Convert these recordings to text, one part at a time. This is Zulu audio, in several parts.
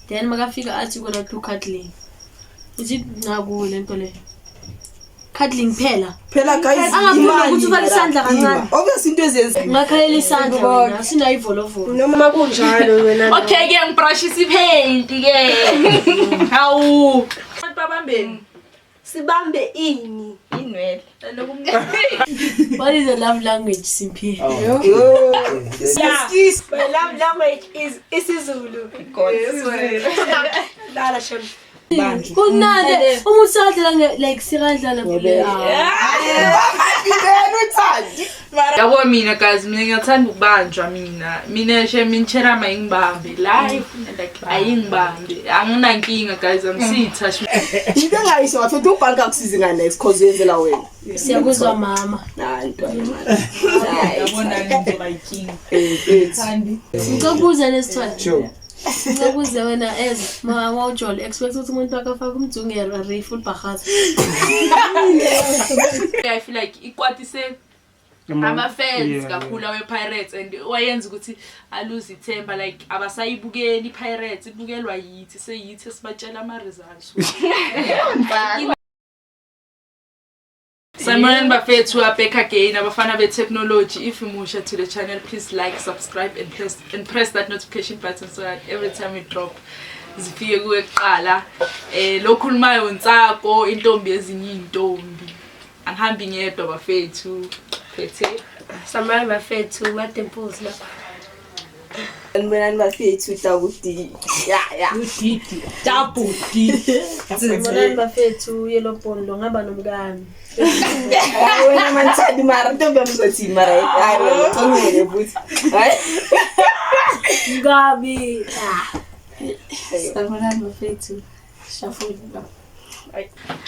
Then makafika athi gonna do cuddling. Is it nakuwe lento le? Cuddling phela. Phela guys, Angaphumi imali ukuthi ufake isandla mara, kancane. ima. Obvious into ezenza. Ungakhalela isandla wena, asinayo ivolovolo. Noma kunjalo wena. Okay ke, ngibrashisa iphenti ke. Hawu. Abantu babambeni. Sibambe ini? Inwele. What is a love language, Simphi? Yo. Yeah. My love language is isiZulu. Lala shem. Kunande uma usadlala like sikadlala Ngebe. Uthandi. Yabo mina guys, mina ngiyathanda ukubanjwa mina. Mina she mincherama ingibambe. La like ayingibambe. Anginankinga guys, angisitha. Into engayisho bafethu, ubhanka akusizi ngane next cause uyenzela wena. Siyakuzwa mama. Hayi ntwana mara. Yabona ngizoba inkinga. Eh, eh. Ngicela ukubuza lesithole. Sure. Ngicela ukubuza wena as ma wawujolo expect ukuthi umuntu wakho afake umdzungelo refull bhahaza. I feel like ikwatise ama-fans kakhulu awe-Pirates and wayenza ukuthi aluze ithemba, like abasayibukeli i-Pirates, ibukelwa yithi, seyithi esibatshela ama-results. Sanibonani bafethu, are back again, abafana be-technology. If umusha to the channel, please like, subscribe and press that notification button so that every time we drop zifike kuwe kuqala. Lokhulumayo uNtsako, intombi ezinye iy'ntombi. Angihambi ngedwa bafethu, phethe Samani bafethu, ma-dimples lapha. Sanibonani bafethu, Tabudi. Ya. Udidi tabudi. Sanibonani bafethu, yellow bone lo ngaba nomkami. Hayi wena manthandi mara, ntombi yami uzothini mara? Hayi wena, congele futhi. Hayi. Mkami. Ah. Sanibonani bafethu. Shafuli lapha.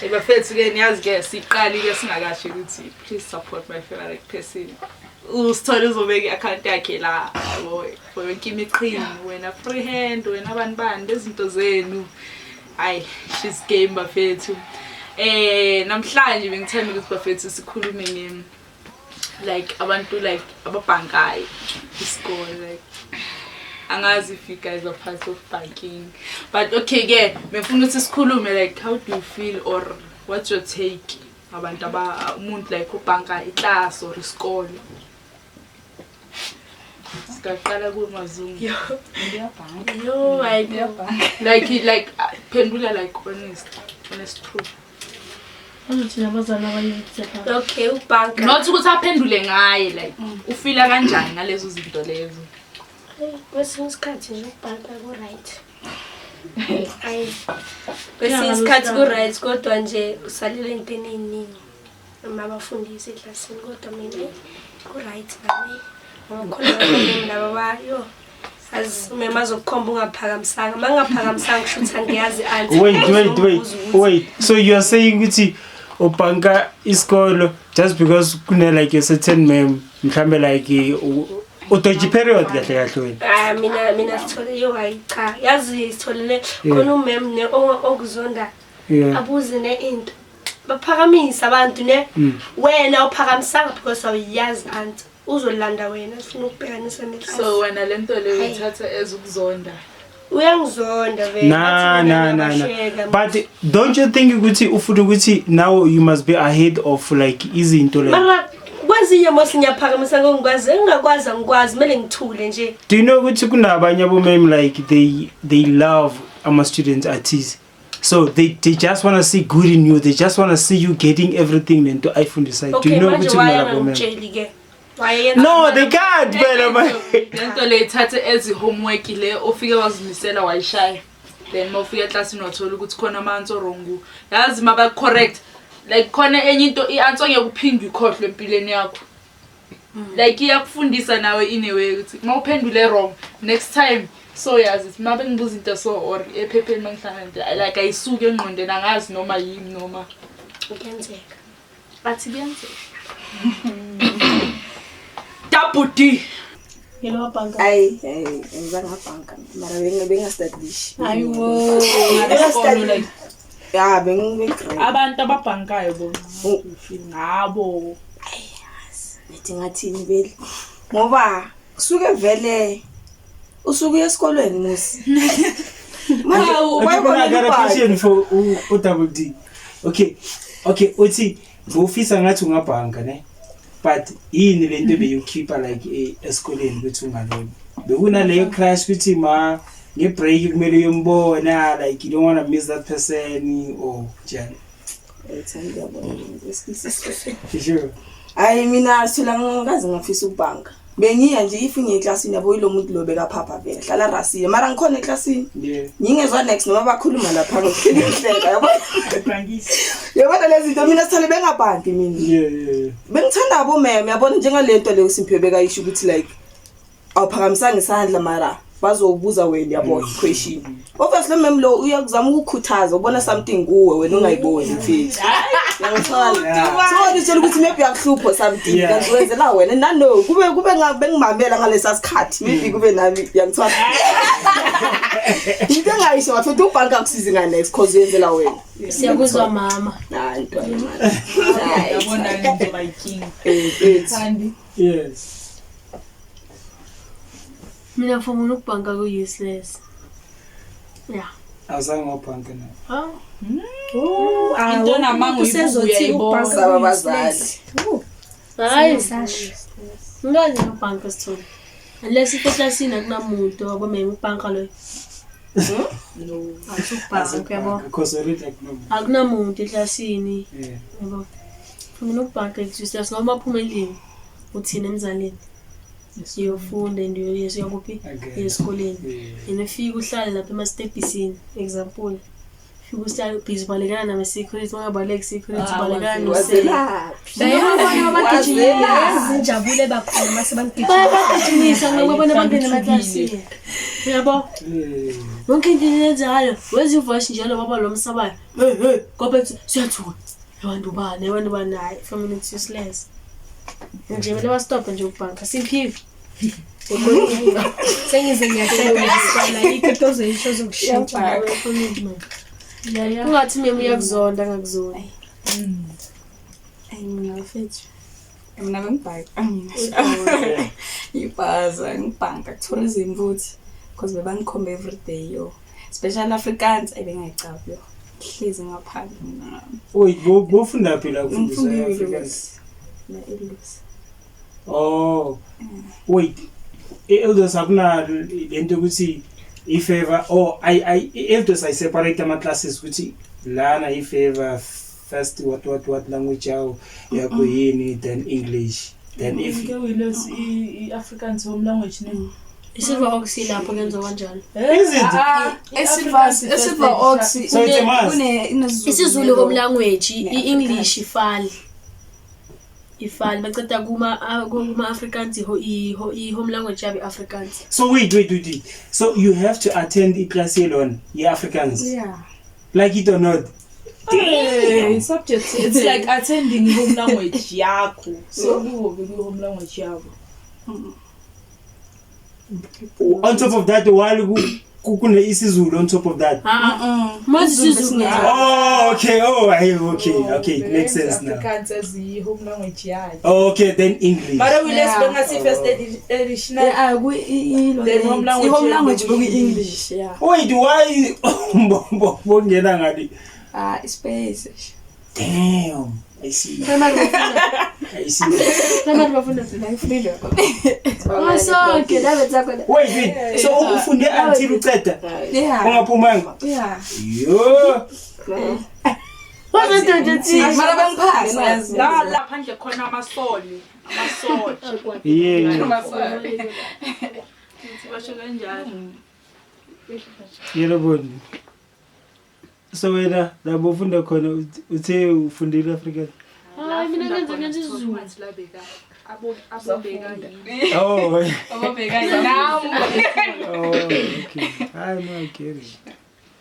Hey bafethu ke, niyazi ke siqali ke singakasho ukuthi please support my favorite person. Usithole uzobeka i-account yakhe la yabo for yonke imiqhingo, wena free hand, wena bani bani lezinto zenu. Hayi, she's game bafethu. Namhlanje bengithanda ukuthi bafethu sikhulume nge like abantu like ababhankayo isikole. Like angazi if you guys are part of banking, but okay ke bengifuna ukuthi sikhulume like how do you feel or what's your take abantu aba umuntu like ubhanka iclass or isikole. Singaqala kuMazungu. Yo, hayi. Like phendula like honest truth. Azothina abazali abayithetha. Okay, ubhanka. Not ukuthi aphendule ngaye, like ufila kanjani ngalezo zinto lezo. Kwesinye isikhathi nje ukubhanka ku-right. Ayi. Kwesinye isikhathi ku-right, kodwa nje usalele entweni ey'ningi. Noma abafundisi eklasini, kodwa mina ku-right nami. Ngoba khona abameme laba ba yo. Azi umema azokukhomba ungaphakamisanga. Uma ngingaphakamisanga kusho ukuthi angiyazi i-answer. Wait, wait, wait, Uzobuza ukuthi- wait. So you are saying ukuthi ubhanka isikolo just because kune like a certain mem mhlambe like udoji period kahle kahle wena? Ah, mina sithole, yo hayi cha, yazi sitholele khona umem ne okuzonda abuze ne into baphakamisa abantu ne wena uphakamisanga because awuyazi answer, uzolanda wena sifuna ukubhekanisa neclass. So wena lento leyo Hayi. uyithatha as ukuzonda? Uyangizonda vele. Na Athi mina na na na ngiyabasheka. But don't you think ukuthi ufuna ukuthi now you must be ahead of like izinto like Mara kwezinye mos ngiyaphakamisa ngongikwazi, engingakwazi angikwazi, kumele ngithule nje. Do you know ukuthi kunabanye abomem like they love ama students artists, so they just want to see good in you, they just want to see you getting everything lento ayifundisayo? Do Okay, you know manje ukuthi kunalabo mem? wayengangitsheli ke, wayeyenza? No, they can't phela Lento le ithathe as homework le ofike wazimisela wayishaya, then mawufika eklasini wathola ukuthi khona ama-answer wrong, yazi maba correct, like khona enye into i-answer ngeke uphinde uyikhohlwe empilweni yakho. Like iyakufundisa nawe in a way ukuthi uma uphendule wrong next time, so yazi ukuthi uma bengibuza into so or ephepheni mangihlangana nje, like ayisuke engqondweni. Angazi noma yimi noma Kuyenzeka. Bathi kuyenzeka. Double D. Yena wabhanka? Hayi, hayi, angizange ngabhanka mara bengingastadishi. Hayi wo. Isikolo like Ya, bengigrade. Abantu ababhankayo bona ngabo. Nithi ngathini vele, ngoba kusuke vele usuke uya esikolweni musi. Okay, but I got a question for u Double D. Okay. Okay, uthi ufisa ngathi ungabhanka ne? But yini lento ebeyukhipha like esikoleni ukuthi ungaloni? Bekunaleyo crush ukuthi ma nge-break kumele uyombona, like you don't want to miss that person or njani? Sure. Hayi, mina sithola ngikaze ngafisa ukubhanka. Bengiya nje if ngiye eklasini, yabo, yilo muntu lo bekaphapha vele hlala rasile, mara ngikhona eklasini, ngingezwa next noma bakhuluma lapha, ngihleka, yabo, yabona lezi zinto. Mina sithole bengabhanki mina. Bengithanda abomeme, yabona, njengalento leyo Simphiwe bekayisho ukuthi like awuphakamisanga isandla mara bazokubuza wena, yabo, question. Obviously mem lo uyakuzama ukukhuthaza, ubona something kuwe wena ungayiboni, mfethu, uyangithola? So ngitshela ukuthi maybe uyakuhlupha something, kanti wenzela wena nano kube bengimamela ngalesa sikhathi, maybe kube nami, uyangithola? Into engayisho, bafethu, ubhanka akusizi nga-next cause uyenzela wena. Siyakuzwa, mama. Hayi, ntwana mani. Hayi, Yabona, ngizoba yinkinga. Mfethu. Thandi. Yes. Mina for mina ukubhanka ku-useless, ya. Awuzange wabhanka na? Ah. Into namanga uyibuka Usezothi uyayibona. ukubhanka Saba abazali. useless. Hayi. Sasho. Ngikaze ngabhanka, sithole, unless if eklasini akunamuntu wabomema ubhanka loyo. Asukubhanka, yabo. Because already like no. Akunamuntu eklasini. Yabo, for mina ukubhanka it's useless ngoba uphuma endlini uthini emzalini? Siyofunda and uyakuphi? Okay. Esikoleni. And ufike uhlale lapha emastebhisini, example, ufike uhlale busy ubalekana nama-security, ungabaleki security, ubalekana nosele. Wazelaphi? Yazi injabulo ebakhona mase bangigijima. Bayabagijimisa ngoba bona bangene emaklasini, uyabo? Yonke into yenzayo wenza ivoice njalo, baba lo msabayo, hey hey, ngoba siyathuka abantu bani, abantu bani. Hayi, for mina it's useless nje, kumele bastophe nje ukubhanka, Simphiwe. Sengize ngiyaqeda isikole, ayikho into ozoyisho ozokushintsha. Ungathi meme uyakuzonda, angakuzoni. Ayi, mina bafethu, mina bengibhaka mina, ngibhaza, ngibhanka ku-tourism futhi because bebangikhomba everyday, yo, especially Afrikaans ebengayicabi, yo, hlezi ngaphandle mina. Wait, bofunda phi la kufundiswa Ngifunda i-Afrikaans? La-Eldos. Oh. Wait. I-Eldos akuna lento ukuthi i-favor oh I i-Eldos I separate ama classes ukuthi lana i-favor first, what language yawo yakho yini, then English, then if Ke Willows i-Afrikaans home language ne. I-Silver Oaks ilapho kwenziwa kanjalo. Is it? E-Silver Oaks. So it's a must. isiZulu home language, i-English ifali ifali baceda kuma-Afrikaans i-home language yabo i-Afrikaans. So wait, wait, wait, wait. So you have to attend i-class yelona ye-Afrikaans, Yeah. like it or not. Hey, subject, it's like attending home language yakho. So kubo beku home language yabo. On top of that, while kune isiZulu on top of that. Mazi isiZulu. Oh, okay. Oh, hey, okay, it makes sense now. Afrikaans as i-home language yakhe. Okay, then English. Mara Willows Yeah. bengasi first additional. Yeah, Then home language i-home language beku- bekuyi-English, yeah. Wait, why bongena ngani? Ah, ispace. Damn, I see. Primary bafunda. I see. Primary bafunda. Oh, sonke Ndaba zakho. Wait, wait. So ufunde until uceda? Yeah. Ungaphumanga? Yeah. Yo. Mara bengiphasa, yazi. La laphandle khona amasoli, amasotsha. Yeah. Basho kanjalo. Yebo boni. So wena lapho ufunda khona uthe ufundile Afrikaans? Hayi, mina ngenza isiZulu. Abo abobeka yini. Oh. Abobeka nami. Oh, okay. I know, I get it.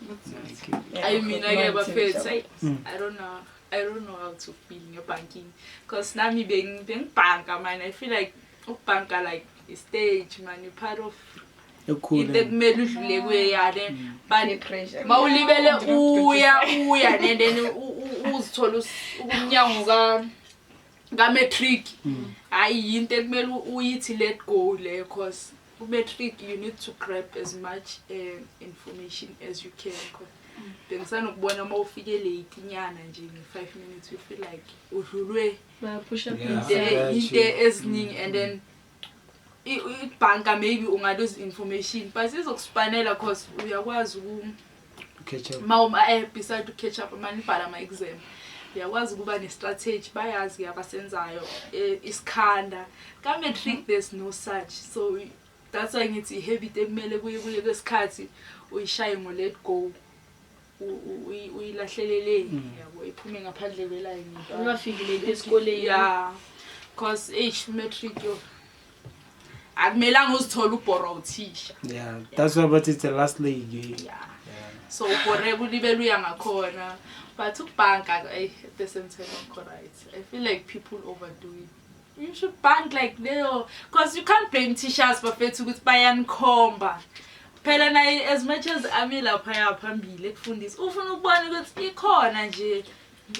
No, I get it. Ayi, mina ke bafethu, ayi, I don't know. I don't know how to feel nge-banking because nami bengibhanka man. I feel like ukubhanka like i stage man, you part of into Ekukhula. ekumele udlule kuyo yane, but Pressure. mawulibele uya uya and then uzithola umnyango ka matric, hayi, yinto ekumele uyithi let go le, cause Ku-matric you need to grab as much information as you can, 'cause bengisanokubona uma ufike late inyana nje nge-5 minutes, you feel like udlulwe Bayaphusha. Yeah. into eziningi, and then ibhanka maybe ungalose information, but izokuspanela cause uyakwazi Catch up. ma uma beside to catch up, uma nibhala ama-exam uyakwazi ukuba ne-strategy, bayazi-ke abasenzayo, isikhanda ka-matric there's no such. So that's why ngithi i-habit ekumele kuye kwesikhathi uyishaye ngo-let go, uyilahlelele, yabo, iphume ngaphandle kwelayini. Ungafiki late esikoleni. Yeah, cause eish, matric yo, akumelanga uzithole ubhora uthisha. Yeah, that's why, but it's the last league, eh. Yeah, so ubhoreka ulibele uya ngakhona, but ukubhanka, at the same time akukho right. I feel like people overdo it. You should bank like leyo, cause you can't blame teachers, bafethu, ukuthi bayanikhomba phela. Naye as much as ami laphaya phambili ekufundisa, ufuna ukubona ukuthi ikhona nje,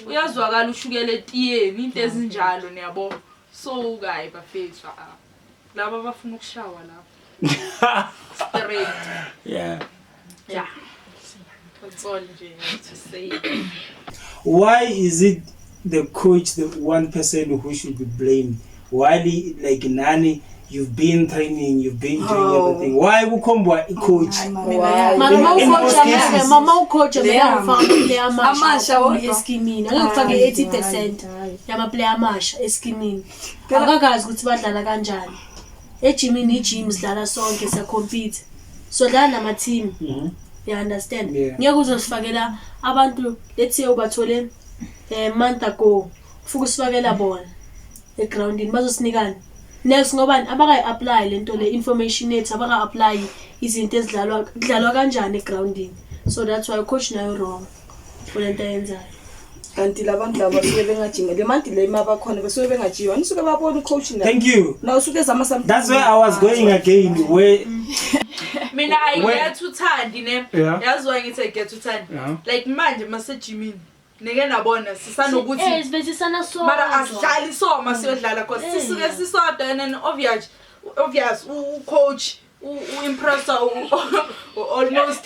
uyazwakala ushukela etiyeni, into ezinjalo, niyabo. So kayi bafethu, ah, laba abafuna ukushawa lapho straight. Yeah, that's all nje I have to say. Why is it the coach the one person who should be blamed, while he, like nani, you've been training, you've been doing Oh. everything, why kukhombwa i-coach? Why? Mara In most uma cases. mama ucoach Leya. amele ufaka amaplayer Amasha amasha wodwa. eskimini, angeke ufake 80% yamaplayer amasha eskimini, akakazi ukuthi badlala kanjani ejimini. Ijim sidlala sonke, siyacompete, sodlala nama-team. You understand? Yeah. Ngeke uzosifakela abantu, let's say ubathole month ago, ufike usifakela bona egrawundini, bazosinikani next? Ngobani abakayi-apply le nto le, information yethu, abaka-apply izinto ezidlalwa, kudlalwa kanjani egrawundini. So that's why coach nayo wrong kule nto ayenzayo. Kanti labantu laba basuke bengajima le manti le, ma bakhona basuke bengajiwa, nisuke babona ucoach na Thank you. Na usuke ezama something. That's where I was going again, where Mina I get uthandi ne. Yaziwa ngithi I get uthandi. Like manje masejimini nike nabona sisanokuthi Sibethisana sodwa. Mara asidlali so masiyodlala, cause sisuke sisodwa, and then obvious u-coach u-impressa almost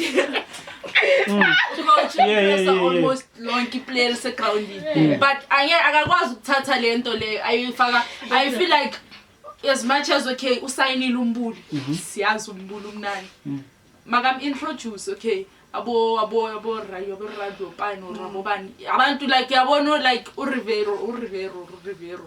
coach impressa almost lonke iplayer lisegrawundini, but angeke akakwazi ukuthatha le nto le ayifaka. I feel like as much as, okay, usayinile umbuli, siyazi umbuli umnani, makam-introduce, okay, abo rayo, abo radio pani or abo bani, abantu like yabona, like uRivero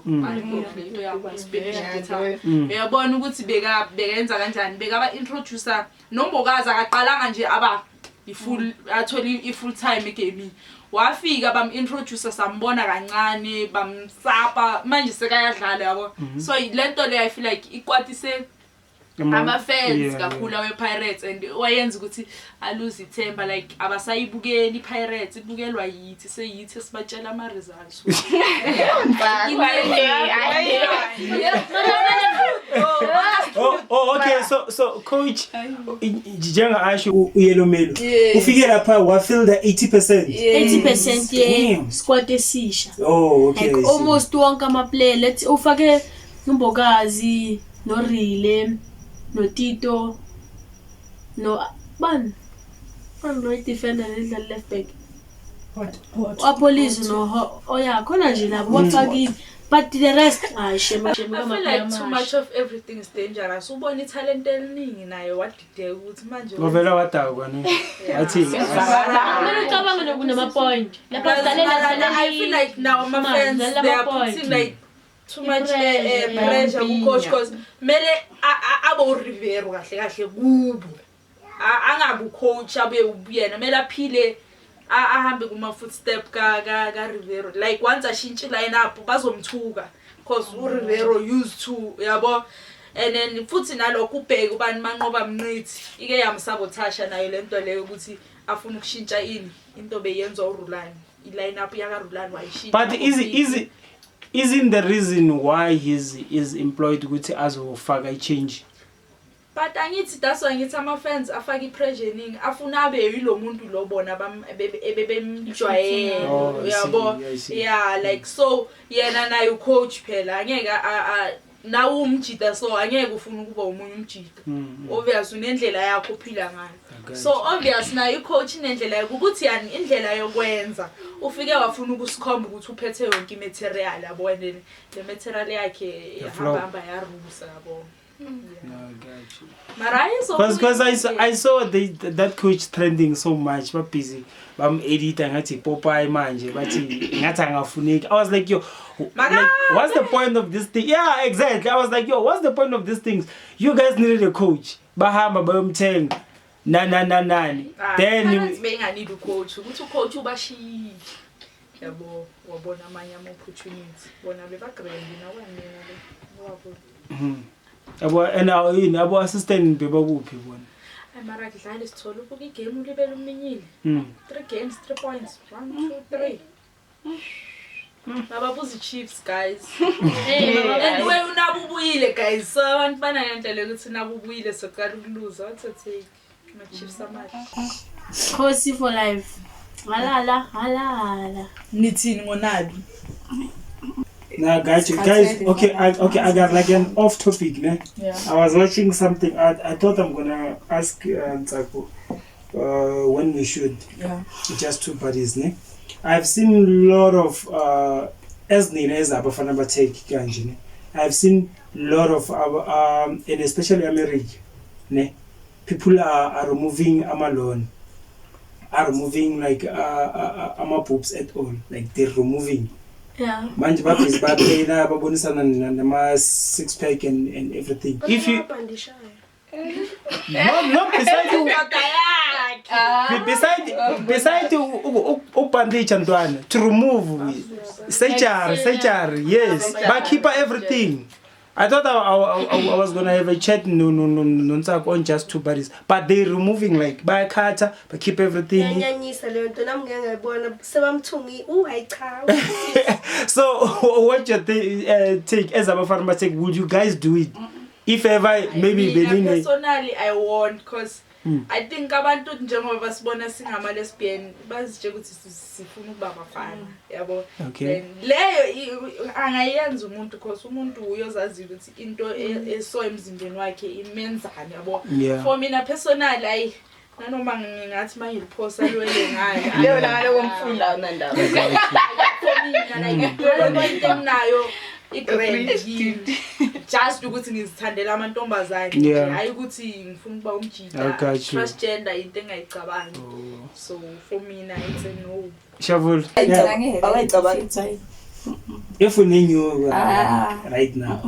pani, into yabo Spanish guitar, uyabona ukuthi beka bekenza kanjani, bekaba introducer noMbokazi. Akaqalanga nje aba i-full, athole i-full time egaming, wafika bam-introducer, sambona kancane, bamsapa, manje sekayadlala, yabo. So le nto le I feel like ikwatise ama-fans kakhulu awe-Pirates, and wayenza ukuthi aluse ithemba, like abasayibukeli i-Pirates, ibukelwa yithi, seyithi esibatshela ama-results. Oh, okay. So coach, njenga asho uYelomelo. Ufike lapha wa fill the 80%. 80% Damn. ye-squad esisha. Oh, okay. Like I see. almost wonke ama-player, let's ufake uMbokazi noRile noTito no bani bani lo defender ledlala left back, Apolisi no oya khona nje labo bafakile, but the rest, hayi shame, shame. I feel like too much of everything is dangerous. Ubona ithalente eliningi naye wadideka ukuthi manje Wavela wadakwa ne. Wathi Kumele ucabange nokunama-point lapha sidlalela. I feel like now my fans, they are putting like too much pressure ku-coach, because mele abe uRivero kahle kahle kubo, angabi ucoach abe ubuyena, mele aphile, ahambe kuma-footstep ka-Rivero. Like once ashintshe line up bazomthuka, cause uRivero used to, yabo. And then futhi nalokho ubheke ubani, Manqoba Mnqithi, ike yamsabotasha nayo le nto leyo ukuthi afuna ukushintsha ini, into beyenziwa uRulani, i-line up yakaRulani wayishintsha. But is isn't the reason why he's is employed ukuthi azofaka i-change? But angithi that's why ngithi ama-fans afake i-pressure eningi, afuna abe yilo muntu lo bona ebebemjwayele. Oh, I see, Uyabo? I see. Yeah, like so yena naye ucoach phela angeke. Nawe umjida, so angeke ufune ukuba omunye umjida. Obvious unendlela yakho ophila ngayo. So obvious nayo i-coach inendlela yakho ukuthi yani indlela yokwenza. Ufike wafuna ukusikhomba ukuthi uphethe yonke i-material, yabo, and then le material yakhe The flop. yahamba yarusa, yabo. No, I got you. Mara ayizo Because I saw that coach trending so much, ba busy bam edita ngathi Popeye manje bathi ngathi angafuneki. I was like, yo, like, what's the point of this thing? Yeah, exactly. I was like, yo, what's the point of these things? You guys needed a coach. Bahamba bayomthenga. Na na na nani. Then Then benganidi ucoach ukuthi ucoach ubashiyile, yabo, wabona amanye ama-opportunity, bona bebagrand nakwamina le wabo. Yabo, and yini abo assistant bebakuphi bona? Ayi, mara kudlala sithole ubuka igame ulibele uminyile. 3 games, 3 points, 1 2 3. Bababuza i-Chiefs, guys, and we unabo ubuyile, guys, so abantu bananendlela yokuthi nabo ubuyile soqala ukuluza. What a take, ama-Chiefs amahle. Khosi for life. Halala, halala. Nithini ngonabi? Now, guys, guys, okay, I got like an off topic, ne? Yeah. I was watching something. I thought I'm gonna ask Ntsako when we should. Yeah. Just two buddies, ne? I've seen a lot of as nina as abafana batake kanje, ne? I've seen a lot of our, and especially America, ne? People are removing amalon, are removing like ama boobs at all, like they're removing. Yeah. Manje babhizi baphela babonisana nama six pack and everything. If you Abandishayo. no beside you beside ukubhanditsha ntwana to remove surgery, yes, bakhipha everything. I thought I was gonna have a chat no no no no Ntsako on just two buddies, but they removing like bayakhatha bakhipha everything. Yanyanyisa leyo nto nami ngeke ngayibona sebamthungi hayi cha. So what's your take as abafana batake, would you guys do it if ever maybe Mina benine? personally I won't, cause I think abantu njengoba basibona singama lesbian bazitshe ukuthi sifuna ukuba abafana, yabo. Okay. Then leyo angayenza umuntu, cause umuntu uyozazi ukuthi into eso emzimbeni wakhe imenzani, yabo. Yeah. For mina personally, ayi, nanoma ngingathi mangiliphosa lwele ngayo. Leyo la komfula unandaba. For mina, like, leyo into enginayo i-grand yimi. Just ukuthi ngizithandela amantombazane nje, Yeah. hayi ukuthi ngifuna ukuba I umjida. got you. Transgender into engayicabangi, so for mina it's a no. Shavul. Yeah. Awuyicabangi. If we knew Ah. right now.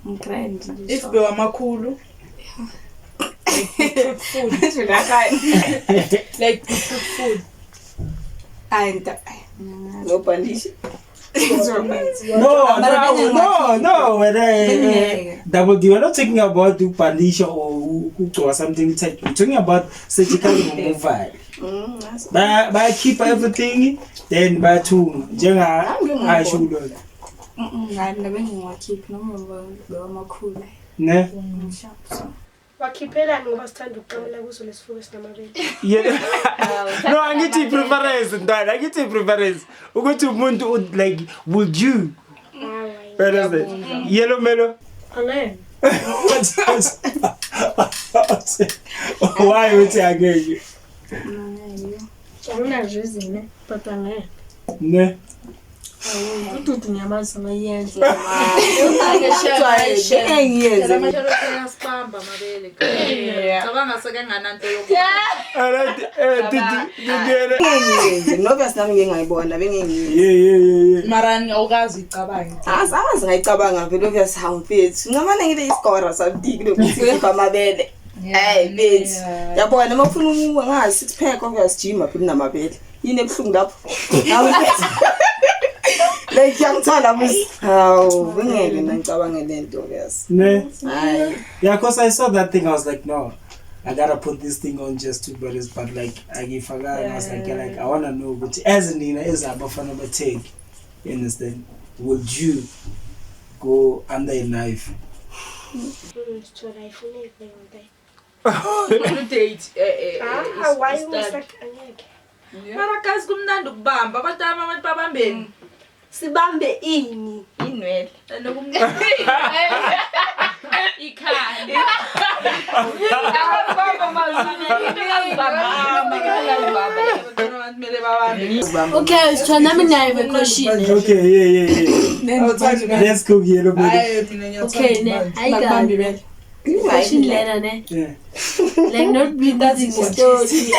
Ngigrand nje. If bewamakhulu like food. No bandage. No, no, no, no. When I, Double D, we're not talking about ukubhandisha or ukugcoba something tight. We're talking about surgical removal. Bayakhipha everything, then bayathunga. Njenga asho kulona. Ngani nabengingawakhiphi noma bewamakhulu. Ne? Sharp. Wakhiphelani ngoba sithanda ukuqamela kuso lesifuba esinamabele. Yeah. No, angithi preference ntwana, angithi preference. Ukuthi umuntu like would you Hayi. understand? Yellow melo. Angeke. Why uthi angeke? Anginazo izime, but angeke. Ne? Ududu ngiyamazi angayenza. Engiyenze. Sibamba amabele, cabanga sekangananto yoku Alright, did Engiyenze. Nobvious nami ngeke ngayibona bengengiyenze. Yeah. Mara awukazi uyicabange. Asazi ngayicabanga vele, obvious, hawu mfethu. Ncamane ngibe isigora something lokuthi ngikhipha amabele. Hey mfethu. Yabona uma ufuna ngazi six pack, obvious, gym phela unamabele. Yini ebuhlungu lapho? Hawu mfethu. Like ngiyangithanda musi. Hawu bengeke mina ngicabange lento, obvious. Ne? Hayi. Yeah, cause I saw that thing, I was like, no, I gotta put this thing on just two brothers, but like I forgot, and I was like, yeah, like I wanna know, but as Nina as Abafana take, you understand? Would you go under a knife? Sithola ayifuneki leyo nto. Date Ah, why usak angeke. Mara guys, kumnandi ukubamba abantu, abantu babambeni. Sibambe ini? Inwele. Ikhanda. Kumele babambe. Okay, so nami nayo question. Okay, yeah. Let's go yellow baby. Hayi mina ngiyathanda Okay, ne. ukubanjwa. Hayi kabi. Question lena ne. Yeah. Like not be that in story.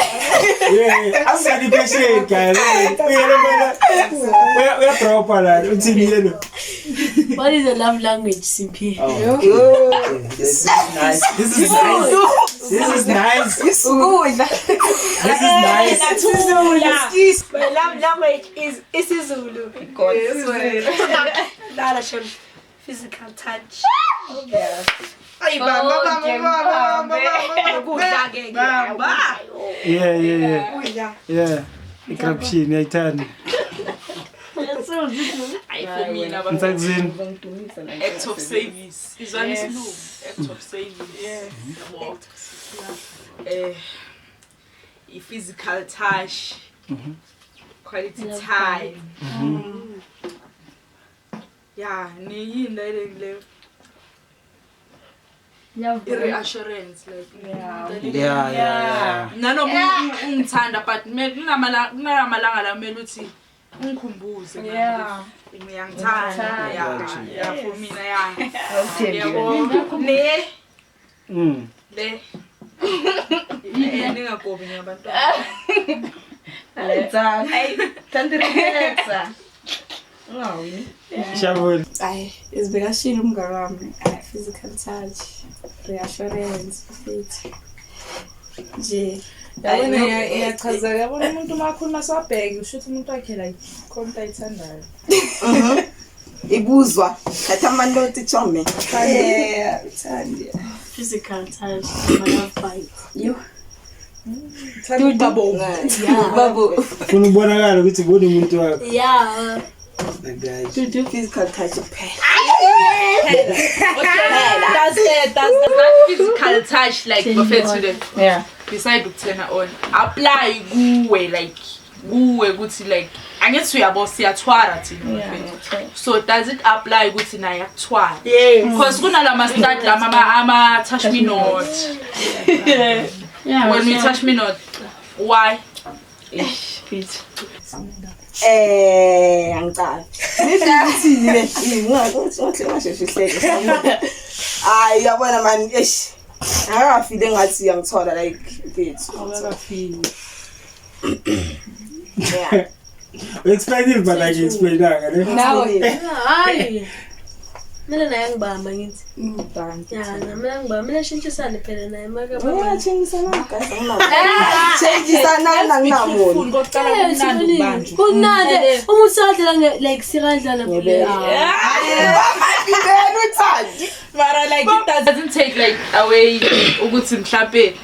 Yeah, ask the question guys. Yellow baby. We are proper la. Uthini yellow? What is the love language, Simphi? Oh. Okay, this is nice. This is nice. This is nice. Ukudla. This is nice. My love language is isiZulu. Lala shem. Physical touch. Ayi bamba bamba bamba bamba. Ukudla ke. Bamba. Yeah. Ukudla. Yeah. Icorruption iyayithanda. Hayi for mina bafethu. Ngisakuzini. Act of service. Izwana isilungu. Act of service. Yabo. I-physical touch. Quality time. Yeah, niyini le le i-reassurance like Yeah. nanoma ungithanda but kumele kunalamalanga la kumele uthi ungikhumbuze Yeah. uyangithanda yeah for mina yeah yabo Ne. Le ningagobi ngabantwana. Hayi, thanda relaxa. Ungawini. Shabul. Hayi, izibekashilo umngane wami. Hayi, physical touch, reassurance, futhi. Nje. Yabona iyachazeka yabona umuntu uma akhuluma siwabheke usho ukuthi umuntu wakhe like khona into ayithandayo. Ibuzwa. Thatha amanoti chome. Yeah, uthandi. Physical touch, my love bite. Yo. Thanda ubabo. Yeah. Babu. Funa ubonakala ukuthi ubona umuntu wakho. Yeah. Like guys. Physical touch kuphela. Does that physical touch like bafethu le Yeah. beside ukuthena on apply kuwe like kuwe ukuthi like angithi uyabo siyathwara thina bafethu. So does it apply ukuthi naye akuthwala? Yes. Because kunalama start lama ama touch me not. Yeah. When we touch me not, why? Ish, fit. Angicavi. Ngithi le, ngathi ngasheshe ihleke. Hayi yabona man, eish. Akafile ngathi uyangithola like mfethu. Awakafiki. Yeah. Explain it but like explain ne. Nawe. Hayi. Mina naye angibamba ngithi. Ngibamba. Ya, nami angibamba. Mina shintshisane phela naye maka. Uyathengisana guys anginabo. Thengisana anginamoni. Kokuqala kumnandi ukubanjwa. Kumnandi. Uma usadlala like sikadlala Ngibele. Ngibele uthandi. Mara like it Doesn't take like away ukuthi mhlambe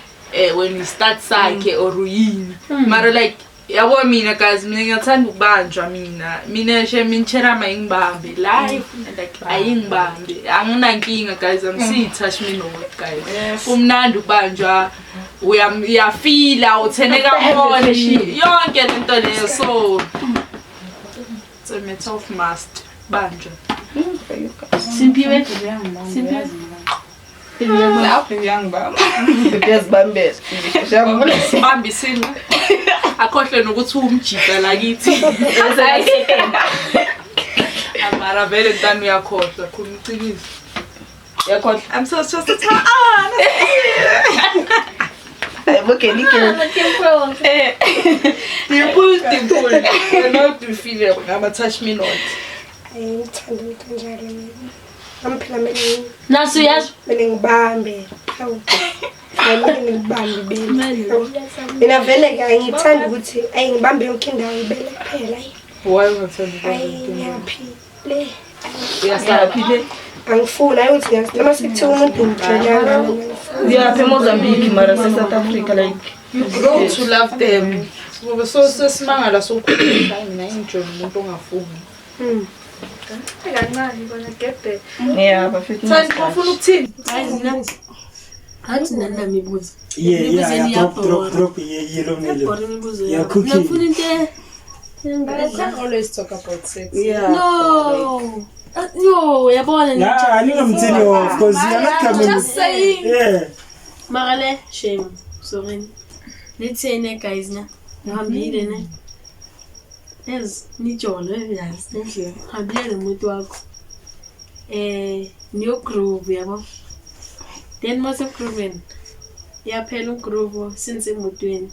when we start sakhe or uyini. Mara like yabo mina guys mina ngiyathanda ukubanjwa mina. Mina nje minchera mayingibambe life like ayingibambe. Anginankinga guys I'm see touch me not guys. Kumnandi ukubanjwa uyafila utheneka khona yonke lento leyo so it's a matter of must banjwa. Simphiwe. Simphiwe. Lapho ngiyangibamba. Ngiyazibambela. Sibambisile. Akhohle nokuthi umjita lakithi. Amara vele ntana uyakhohlwa khuluma iqiniso. Uyakhohlwa. I'm so just a Dimple dimple. Not to feel ngama touch me not. Ngithanda umuntu onjalo mina. Nami phela kumele Naso yazi. kumele ngibambe. Hawu. Kumele ngibambe bele. Mina vele ke angithandi ukuthi ayi ngibambe yonke indawo ibele kuphela. Ayi. Why ungathandi Ayi ngiyaphi le. Uyasala Angifuni ayi ukuthi ngiyazi noma sekuthiwa umuntu ngijwayelanga mina angifuni. Uyaphi eMozambique mara se-South Africa like You grow to love them. Ngoba so sesimangala sokhuluma mina engijoyina umuntu ongafuni. Kancane kona get there. Yeah, bafethu. Thandi ufuna ukuthini? Hayi mina. Hathi nani nami ibuzo. Yeah, drop drop drop yellow Iyabhora imibuzo Yeah, yakho. cooking. Ngifuna into I can't always talk about sex. Yeah. No. No, yabona Yeah, ningamthini off because you're not coming. Just saying. Yeah. Mara le shame. Sorry. Lithene guys na. Ngihambile ne. Ez nijolo yazi ne. Hambile nomuntu wakho. Niyo groove yabo. Then mase grooving. Yaphela ugroove since emotweni.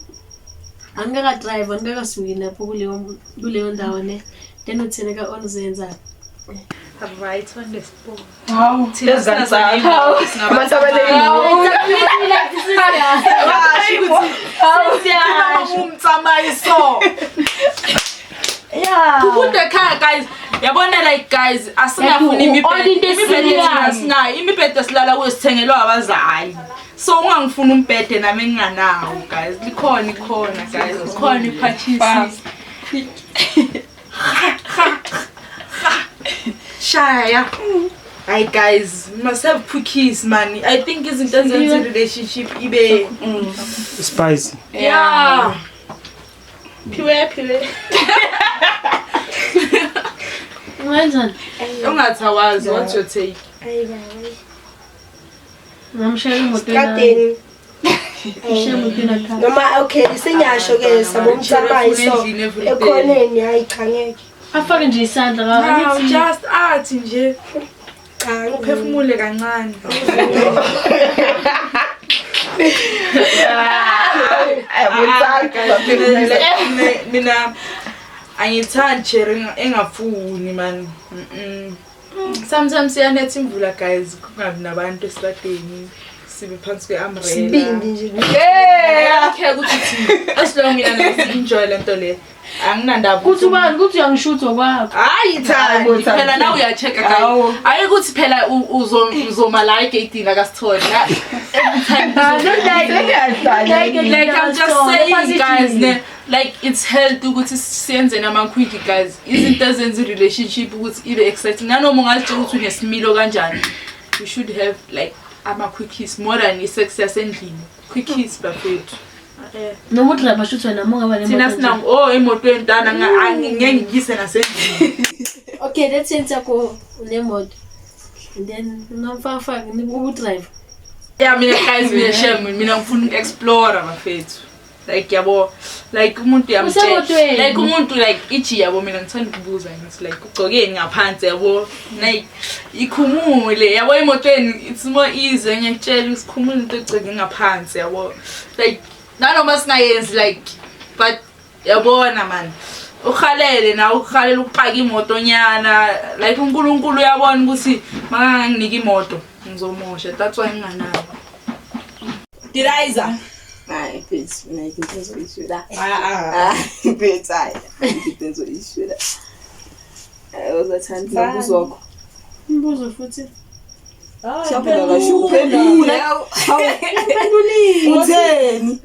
Angikaka drive, angikakasuki lapho kuleyo ndawo ne. Then uthene ka on uzenza. Right on the spot. Hawu. Thina Hawu. Abantu abaningi. Umtsamaiso. Yeah. Kukude ekhaya guys. Yabona like guys asingafuni Like, into imibhede esililayo. sinayo imibhede silala kuyo sithengelwa abazali. So ungangifuni umbhede nami nginganawo guys. Likhona ikhona guys. Likhona ipurchase. Shaya. Hi guys, must have cookies man. I think izinto ezenza relationship ibe Spicy. yeah. Phiwe phiwe. Wenzani? Ungathi awazi what's your take? Ayi baba. Ngamshaya emotweni. Kadeni. Mshaya emotweni akha. Noma okay, sengiyasho ke sabo umtsamaiso. Ekhoneni hayi cha ngeke. Afake nje isandla No, ka. just athi nje Cha uphefumule kancane. Mina angithandi cherry engafuni man. Sometimes iyanetha imvula guys kungabi nabantu esitradeni sibe phansi kwe-umbrella. Sibindi nje. Yeah, okay ukuthi thina as long mina ngi-enjoy lento le. Anginandaba. Kuthi ubani kuthi uyangishutha kwakho. Hayi Thandi, Hayi, phela nawe uya-check-a guys. Hayi ukuthi phela uzoma la egeyidini akasitholi. Every time like I'm just saying guys ne, like it's healthy ukuthi siyenze nama-quickie guys. Izinto ezenza i-relationship ukuthi ibe exciting. Nanoma ungazitshela ukuthi unesimilo kanjani, you should have like ama-quickies more than i-sex yasendlini. Quickies bafethu. Noma udriver shuthi wena uma ungaba Thina nemoto. sina oh emotweni ntana ngeke ngiyise nasendlini. Okay, let's say yakho unemoto. And then unomfaka udriver. Yeah, mina guys mina shame mina ngifuna uku-explore bafethu. Like yabo like umuntu yamtshela Usemotweni. like umuntu like ithi yabo mina ngithanda ukubuza ngithi like ugcokeni ngaphansi yabo like ikhumule yabo emotweni it's more easy ngiyakutshela isikhumule into egceke ngaphansi yabo like nanoma singayenzi like but yabona man uhalele nawe uhalela ukupaka imoto nyana like uNkulunkulu uyabona ukuthi makanginike imoto ngizomosha that's why nginganayo. Deliza. Hayi mfethu, mina ayikho into engizoyisho la. Ah ah. Mfethu hayi, ayikho into engizoyisho la. Uzathanda umbuzo wakho. Umbuzo futhi. Siyaphela kasho uphendula. Hawu, Uphendulile. utheni?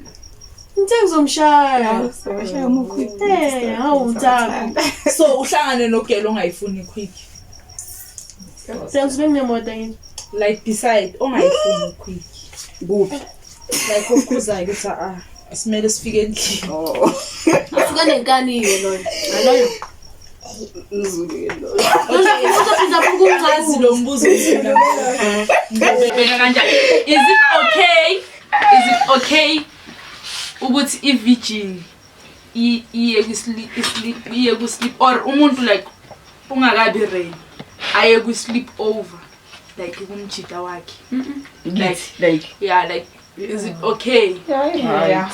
Ngithe ngizomshaya. Sewashaya umukhwi. Hawu mthako. So uhlangane nogelo ongayifuni quick. Sengizobe nginemoto ngithi. Like beside ongayifuni quick. Kuphi? Like okhuzayo ukuthi ah asimele sifike endlini. Oh, Usuka nenkani loyo. Aloyo. Mzulu ke lo. Uzophinda Azi lo mbuzo uthina. Bheka kanjani? Is it okay? Is it okay ukuthi i-virgin iye kwi-sleep iye ku-sleep or umuntu like ungakabi ready aye kwi-sleep over like kumjita wakhe Like yeah like is it okay? Yeah.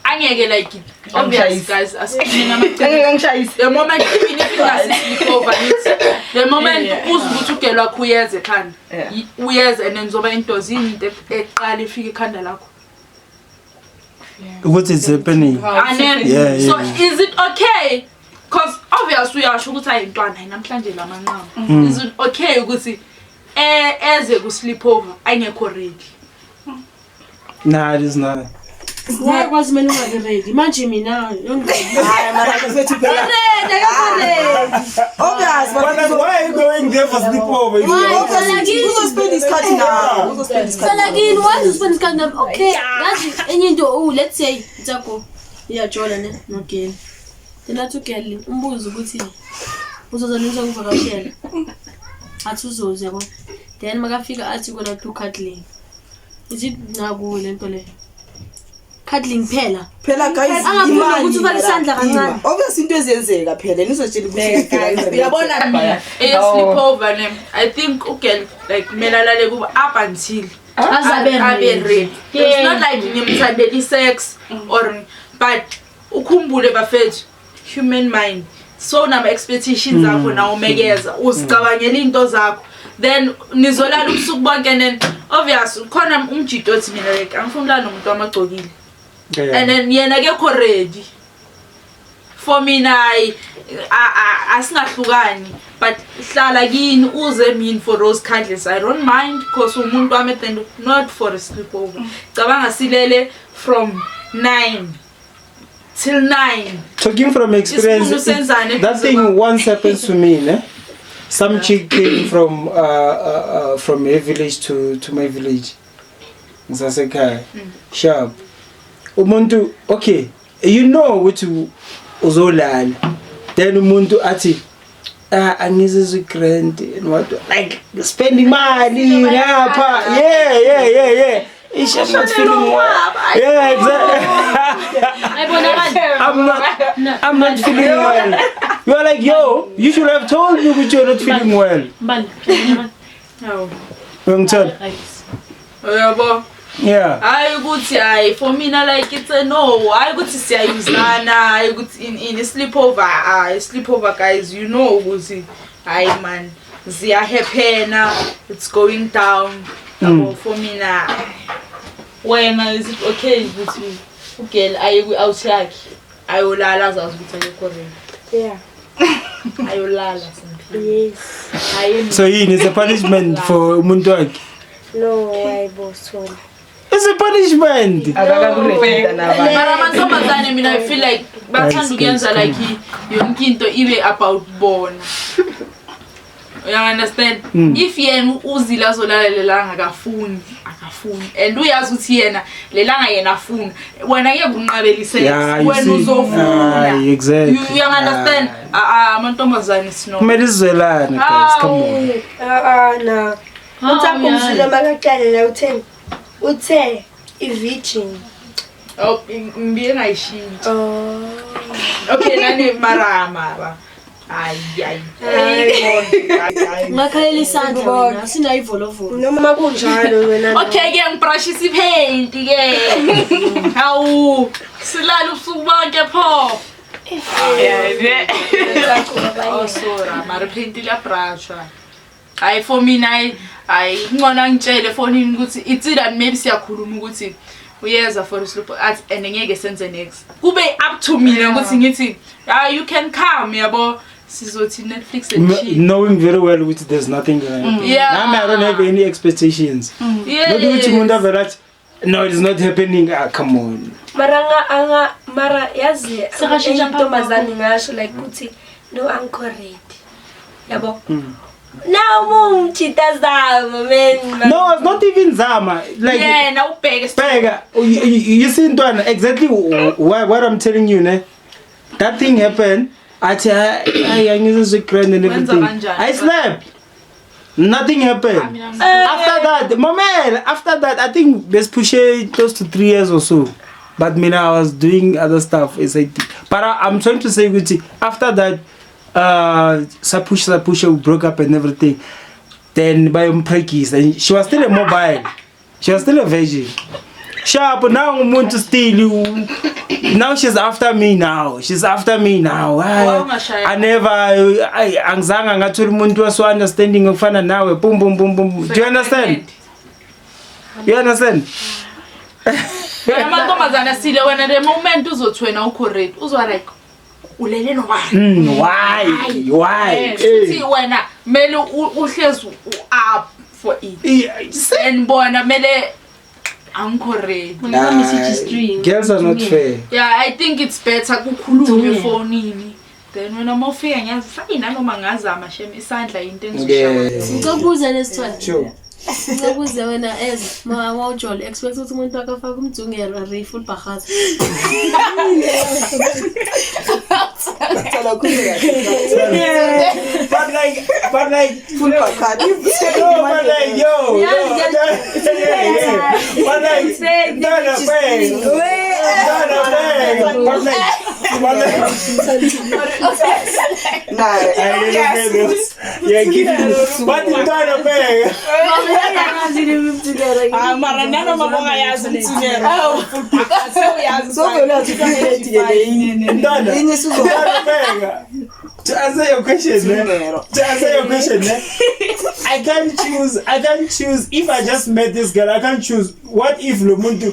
Angeke like obvious guys asikhulumeni amaqiniso. Angeke ngishayise. The moment even if ingasi-sleep over ngithi the moment uzwe ukuthi ugelo wakho uyeza ekhanda Yeah. uyeza and then zoba into zini into eqala ifike ekhanda lakho. Ukuthi it's happening. And then, Yeah, so yeah. is it okay? Because obviously uyasho ukuthi hayi ntwana hayi namhlanje lamanqamu. Is it okay ukuthi eze ku sleep over angekho ready? Nah, it is not. Why kwazi kumele ungabi ready? Manje mina Hayi mara mfethu phela. Obvious, But then why are you going there for sleepover? If you obviously uzospend isikhathi nawe. Uzospend isikhathi. Phela kini wazi uspend isikhathi nami. Okay, yazi enye into oh let's say Ntsako. Iyajola ne nogeli. Then athi ugeli umbuze ukuthi uzoza nini uzongivakashela. Athi uzoza yabo. Then makafika athi gonna do cuddling. Is it nakuwe lento le? Cuddling phela. Phela guys, Angafuni imali ukuthi ufake isandla mara, kancane. ima. Obvious into eziyenzeka phela nizotshela ukuthi Uyabona mina eye-sleepover ne, I think ugirl like kumele alale kuba up until Azabe abe ready. ready. It's not like ngimthandela i-sex or, but ukhumbule bafethu, human mind, so nama-expectations akho nawumekeza uzicabangela iy'nto zakho, then nizolala ubusuku bonke and then obvious khona umjito othi mina like angifuni ulala nomuntu wamagcokile. And then yena kekho ready for mina. Hayi, asingahlukani, but hlala kini uze mini for those cuddles. I don't mind because umuntu wami at the end, not for a sleepover. Cabanga silele from 9 till 9. Talking from experience, Isifuna usenzane that thing once happens to me, ne? Some chick came from her village to my village. Ngisasekhaya. Sharp. Umuntu, okay, you know ukuthi uzolala. Then umuntu athi, ah, angizizwi grand and what, like spending money ngapha. Yeah. Ish, I'm not feeling well. Yeah, exactly. Ayibonakali. I'm not feeling well. You are like, yo, you should have told me that you're not feeling well. Mbali. Ayibonakali. Hawu. Uyangithola? Uyabo? Yeah. Hayi ukuthi hayi, for mina like it's a no. Hayi ukuthi siyayuzana, hayi ukuthi in sleepover, ah, sleepover guys, you know ukuthi hayi man, ziyahappena, it's going down. Yabo, for mina, wena, is it okay ukuthi ugirl aye kwi-out yakhe ayolala azazi ukuthi akekho ready? Yeah. Ayolala simply. Yes. Aye. So yini, it's a punishment for umuntu wakhe. No, hayibo sona. It's a punishment. Akakakuready nabantu. Mara amantombazane, mina I feel like bathanda ukuyenza like yonke into ibe about bona, you understand? If yena uzile azolala lelanga, akafuni, akafuni, and uyazi ukuthi yena lelanga yena afuna, wena ngeke unqabele isex. Yeah, you Wena see. uzofuna. Ah, exactly. You understand? Ah. Ah, ah, amantombazane sino Kumele sizwelane, guys. Come on. Ah ah, na. Uthapho umzulu makaqala la utheni? Uthe i-virgin. Oh, ngibiye ngayishintsha. Oh. Okay, nani, mara mara hayi, hayi. Hayi. Ungakhalela isandla wena, asinayo ivolovolo. Noma kunjalo wena. Okay ke, ngibrashisa ipaint ke. Hawu, silala ubusuku bonke pho. Oh sorry, mara paint liyabrashwa. Hayi, for mina hayi, hayi, ngcono angitshele efonini ukuthi it's either maybe siyakhuluma ukuthi uyeza for a sleep athi and ngeke senze next. Kube up to mina ukuthi ngithi, ah, you can come, yabo, sizothi Netflix and chill. Knowing very well ukuthi there's nothing gonna happen. Nami I don't have any expectations. Not ukuthi umuntu avele athi no, it's not happening. Ah, come on. Mara nga anga mara yazi Sekashintsha phambi. Intombazane ngasho like ukuthi no, angikho ready. Yabo. Now mumchita zama man. No, it's not even zama. Like Yena ubheke. Bheka, you see ntwana, exactly what I'm telling you, ne? That thing happened. Athi hayi, angizizwe grand and Wenza everything. kanjani? I slept. Nothing happened. After that, mamela, after that, I think besiphushe close to 3 years or so. But mina, I was doing other stuff, SIT. But I'm trying to say ukuthi after that, sapush sapush, we broke up and everything. Then bayompractice and she was still a mobile. She was still a virgin. Sharp now umuntu still now she's after me now. She's after me now. Wawungashaya. I never I angizange ngathola umuntu waso understanding ofana nawe, boom boom boom boom. Do you understand? You understand? Amantombazane asile wena, the moment uzothi wena ukho ready, uzwa like ulele nobani? Why? Why? Futhi wena kumele uhlezi u-up for it and bona kumele angikho ready. Message. Girls are not fair. Yeah, I think it's better kukhulunywe efonini, then wena uma ufika ngiyazi fine, nanoma ngazama shem isandla into engizoshaya. Yeah. Ngicela ukubuza lesithole. Sure. Ngibuze wena as ma wawujolo expect ukuthi umuntu wakho afake umdzungelo or full bahaza. Cela ukhulume kahle. But like, Full bakhadi. no, but like, yo, yo, yeah. But like, no, bang, no, bang, but like, Nah. I didn't get this. Yeah, keep it. But no, bang. Ah, mara nanoma bongayazi umthungelo. Sewuyazi. So vele uyathi plate ke le. Ntwana. Inye sizo. No, bang. To answer your question, man. Mthungelo. To answer your question, man, I can't choose. I can't choose. If I just met this girl, I can't choose. What if lo muntu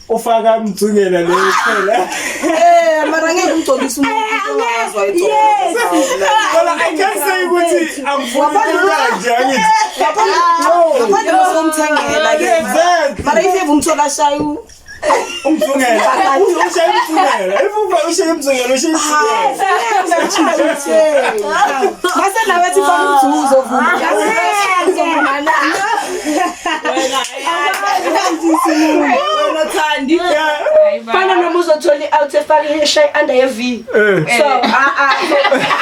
ufaka mthungela le kuphela? Eh, mara ngeke umgcobise umuntu ongazi wayigcoba. Well, I can't say ukuthi angifuni into kanje, angithi. No. Ngaphandle kwesomthengela ke. Exactly. Mara if umthola shayu Umthungela. Ushaye umthungela. If ushaye umthungela, ushaye umthungela. Mase nawe thi faka umthuzo uzovuma. Uzovuma na. Wena Thandi. Yeah. Fana noma uzothola i-out efake ishaye under ye-V. So ah ah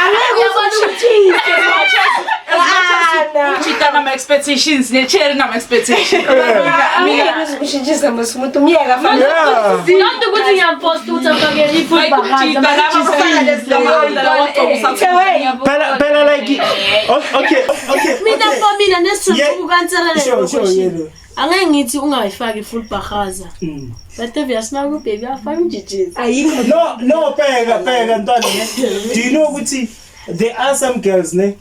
angeke uzoshintshise. Ujita nama-expectations ne-cherry nama-expectations. Angeke uzoshintshisa mos umuntu umyeka fana. Yeah. Not ukuthi ngiyamposta ukuthi afake i-full Like bahaza. ujita laba bafana lezi lawa Phela phela like okay. Mina okay. for mina nesizothu uku-answera Sure, le yeah. Angeke ngithi ungayifaki i-full bahaza. But obviously uma ku-baby afake umjijisi. Ayikho. No, bheka, bheka ntwana. Do you know ukuthi there are some girls ne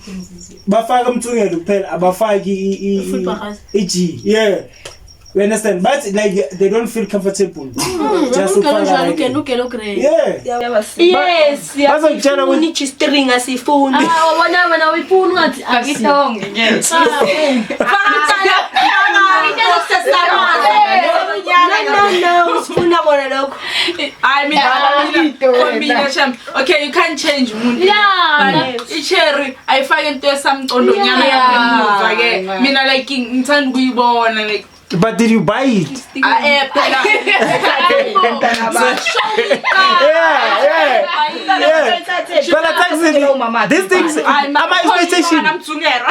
bafaka umthungelo kuphela abafaki Full bahaza. i-G. Yeah. You understand? But like they don't feel comfortable. Just Ugelo ufaka njalo like ugelo ugelo grey. Yeah. Yes, Bazokutshela ukuthi- siyafuna i-G-string asifuni. Ah, wona wena uyifuna ungathi Akihlonge ngeke. No, no, no, sifuna kona lokho. Hayi mina shem. Okay, you can't change umuntu. Yeah. But i-cherry ayifake into esamcondonyana Yeah. emuva ke. Mina like ngithanda ukuyibona like But did you buy it? ah eh phela. Yeah. But taxi, these things, ama expectation. Namthungelo.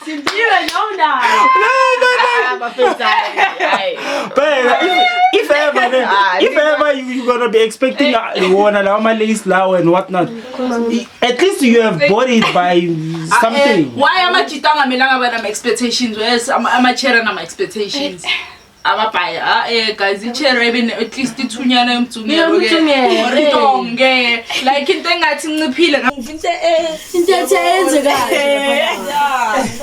Simpiwe noma. No. But if ever, if ever you gonna be expecting wona lawa ama-lace lawo and whatnot, at least you have bought it by something. Why amajita angamelanga abe nama-expectations whereas ama-cherry nama-expectations ababhaya ah guys i-cherry ayibe at least ithunyana yomthungelo ke Yomthungelo, or itonge like into engathi inciphile. Into ethi ayenzekayo.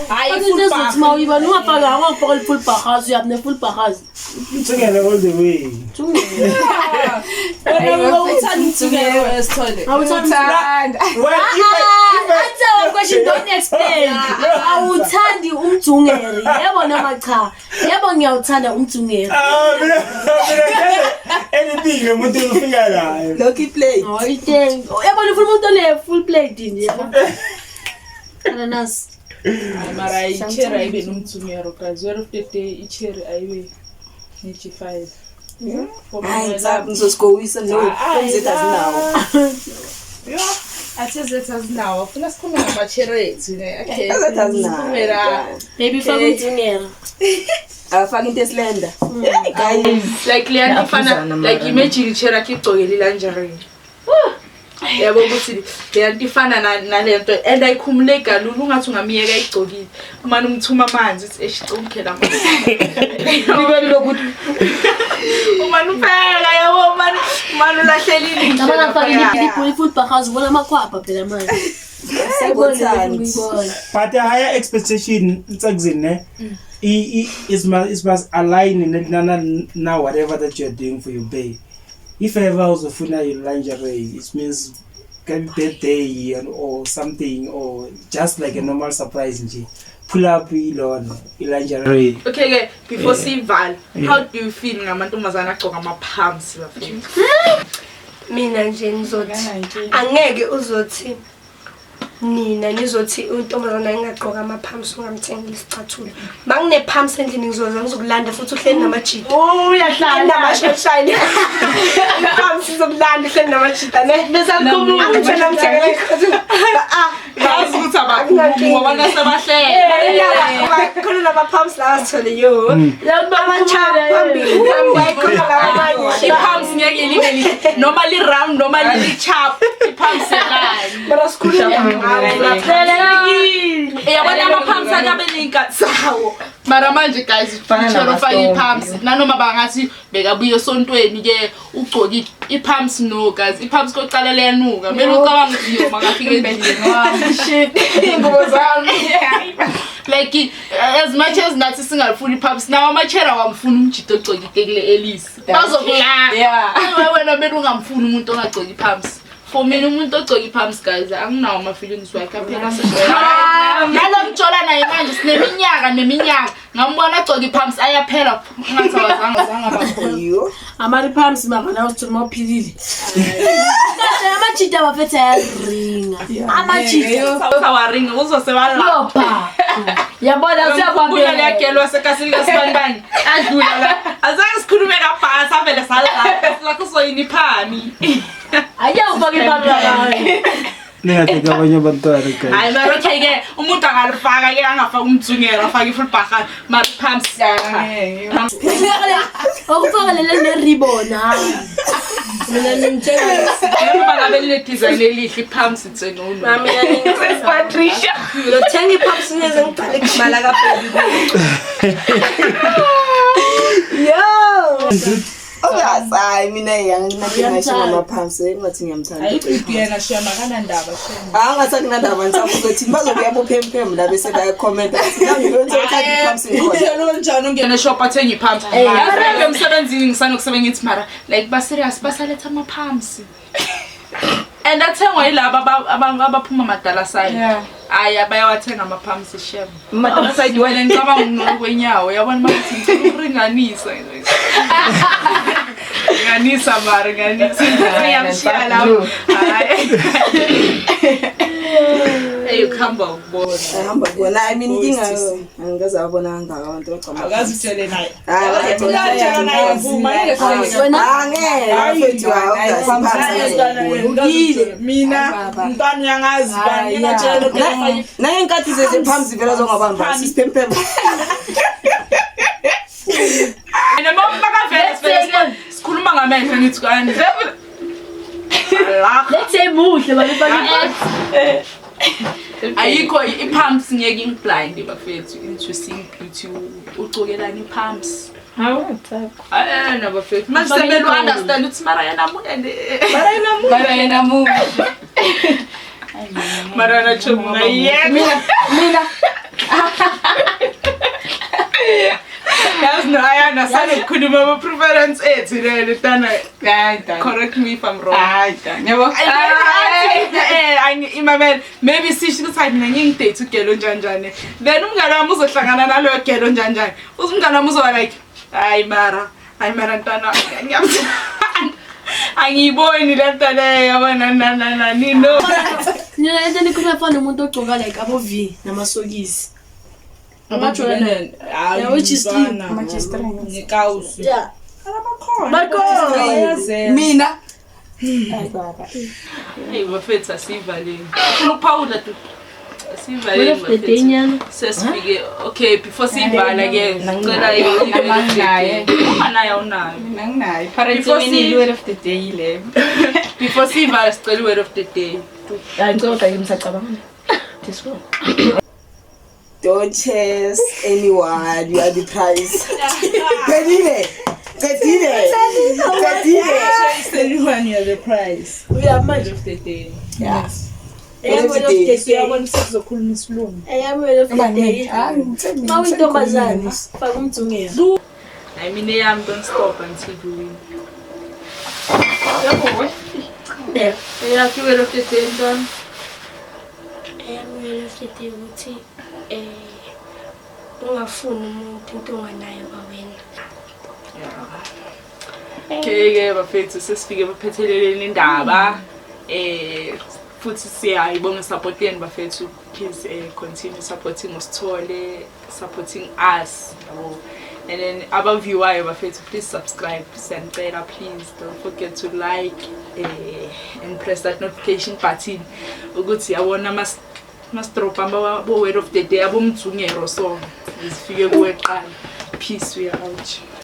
Hayi Into ezothi uma uyibona ungafaka ungafaka i-full bahaza uyabe ne-full bahaza. Mthungela all the way. Wena uthanda umthungelo wesithole. Awuthandi. Well, if I, Answer one question, don't explain. Awuthandi umdzungeri. Yebo noma cha? Yebo ngiyawuthanda umdzungeri. Ah, mina anything lo muntu ufika nayo. Lucky plate. Oh, iteng. Yebo ufuna umuntu one full plate nje yabo. Ananas. Mara i-cherry ayibe nomthungelo guys. Where of the day i-cherry ayibe ne-G5. Hayi, ngizosigowisa no. Zethu azinawo. Yo, athe zethu azinawo. Funa sikhulume ngama-cherry ethu ne. Okay. Ezethu azinawo. Sikhulume la. Baby faka umdzungeri. Abafaka into eslender. Guys, Like leya nto ifana like imagine i-cherry yakhe igcokele i-lingerie yabo ukuthi leya nto ifana nale nto and ayikhumuleki kalula ungathi ungamiyeka igcokile umane umthuma amanzi uthi eish umkhela amanzi umane ubheka yabo umane ulahlela ilihlo. Laba ngafaka i-full bahaza ubona amakhwapha phela manje. Sabothandi. But the higher expectation Ntsakzini ne it must align na whatever that you're doing for your bae. If ever uzofuna your lingerie, it means can be birthday and or something or just like a normal surprise nje. Pull up ilona i-lingerie. Okay ke before sivala, how do you feel ngamantombazana agcoka ama-pumps bafethu? Mina nje ngizothi angeke uzothi Nina nizothi untombazana engagqoka ama-pumps ungamthengeli isicathulo. Mangine-pumps endlini ngizoza ngizokulanda futhi uhleli namajita. Oh, uyahlala. Namashashane. I-pumps izokulanda uhleli namajita ne. Besakhumula. Angithena ngithengele isicathulo. Ah, Yazi ukuthi abakhulumi ngoba nasebahlele. Khona lama-pumps lawa sithole yo. Ama-chap phambili. Khona lawa amanye. I-pumps ngeke libe noma li-round noma li-chap. I-pumps elani. Mara sikhuluma ngawo. Yabona ama-pumps akabe ney'nkathi zawo. Mara manje guys, ufake i-pumps nanoma bangathi bekabuye esontweni ke ugcoke i-pumps no guys, i-pumps kokuqala liyanuka. Kumele ucabange ukuthi yo makafika endlini wami shit ingubo zami. Like as much as nathi singalifuni i-pumps nawo amachera wamfuna umjito ogcoke itekile elisi. Bazokulala. Wena kumele ungamfuni umuntu ongagcoki i-pumps. For mina umuntu ogcoka i-pumps guys anginawo ama-feelings wakhe aphela nalo mjola naye manje sineminyaka neminyaka ngambona agcoka i-pumps ayaphela ungathi awazange abakhona. Ama-pumps mara nawe sithole uma uphilile. Kahle amajita bafethu ayaringa. Amajita. Usawaringa uzosebala. Yopha. Yabona Kula siyabambela. liyagelwa sekasini kasibanibani adlula la azange sikhulume kabhasi avele sala lapho uzoyini iphami. Ake ufake iphambi labantu. Ningahleki abanye abantwana guys. Hayi mara okay ke umuntu angalifaka ke angafaka umthungelo afake i-full bahal mara pumps. Okufaka lele ne-ribbon hayi. Mina ngimtshela Noma ngabe line-design elihle i-pumps it's a no no. Mami Patricia. Ngiyothenga i-pumps ngeze ngibhale igama lakaBheki. Yo. Obvious, hayi mina anginankinga ngisho ngama-pumps, engathi ngiyamthanda. Ayibhibhi yena shema akanandaba shema. Ah, ngathi anginandaba ngisabuza ukuthi bazobuya bophemphemu la bese bayakhomenta. Ngiyothatha i-pumps ngikhona. Uthelo onjani ungena Ngene shop athenge i-pumps. Yazi emsebenzini ngisanokusebenza ngithi mara like ba serious basaletha ama-pumps. And athengwa yilaba abaphuma madala side. Hayi bayawathenga ama-pumps shem. Madala side Wena ngicabanga ngokwenyawo yabona manje ngicela ukuringanisa. Ringanisa mara ringanisa. Ngiyamshiya lapho. Hayi. Hey ukuhamba ukubona. Ahamba kubona. Hayi mina inkinga angikaze abona kangaka abantu bagcama. akazi utshele naye. Hayi angeke mfethu awukazi. Mina mntwana uyangazi bani ngingatshela lokho. Nangenkathi zeziphambi vela zongabamba sisiphemphem. Noma bakavele sikhuluma ngamehlo ngithi kani. Let's say muhle balifaka. Ayikho i-pumps ngeke ingiblind bafethu into seeing beauty ucokelana i-pumps. Hawu Hayi na bafethu manje sebele understand ukuthi mara yena muhle. Mara yena muhle. Mara na chomo ngayeka. Mina Yazi no ayana sanokukhuluma ama preference ethu le ntana. Correct me if I'm wrong. Hayi yabo. Imamela maybe sisho ukuthi hayi mina ngingidate ugelo njani. Then umngane wami uzohlangana naloyo gelo njani. Umngane wami uzoba like hayi mara ntwana ngiyamthanda. Angiyiboni le nto leyo yabona na nino. Nina lento nikhuluma fana nomuntu ogcoka like abo V namasokisi. Yeah, which is Ngikawusi. Yeah. Abakhona. Mina Hey bafethu asivaleni. Ufuna ukuphawula tu. Asivaleni bafethu. Sesifike okay before sivala ke ngicela Anginaye. Unganayo awunayo. Mina nginayo. Parents mina word of the day le. Before sivala sicela word of the day. Hayi ngicela ukuthi ngisacabanga. This one. Don't chase anyone, you are the prize. Qedile. Qedile. Qedile. Chase anyone, you are the prize. We are manje. Of the day. Yeah. Siyabona sekuzokhuluma isilungu. Eyami word of the day. Mawintombazane faka umthungelo. I mean eyami don't stop until you win. Yeah. Eyakho word of the day ntwana. Eyami word of the day ukuthi ungafuni umuntu into onganayo kwawena. Okay ke bafethu sesifike baphetheleleni indaba. Futhi siyayibonga support yenu bafethu. Please continue supporting uSithole, supporting us, yabo. And then abaviewayo bafethu, please subscribe, siyanicela. Please don't forget to like and press that notification button ukuthi yabona masidropa bo-word of the day, abomdzungero, so zifike kuwe kuqala. Peace, we are out.